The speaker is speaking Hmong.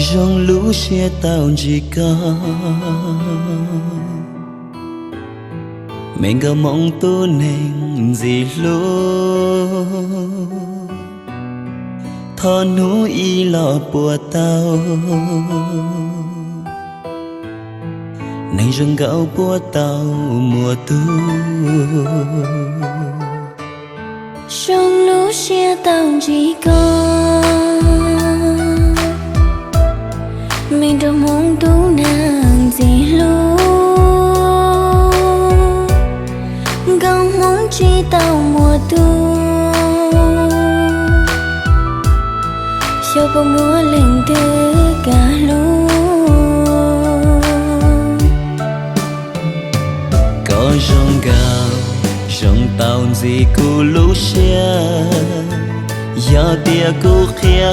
Zoo lub siab tau ntsib koj, me nkauj Hmoob tub neeg ntxim hlub. Thov hnub ib los puas tau, neeg zoo nkauj puas tau muaj tub. Zoo lub siab tau ntsib koj, me nkauj Hmoob tub neeg ntxim hlub. Nkauj Hmoob tsis tau muaj tub, xyov puas muaj leej twg kam hlub. Koj zoo nkauj, zoo tau ntxim kuv lub siab. Yog tias kuv qhia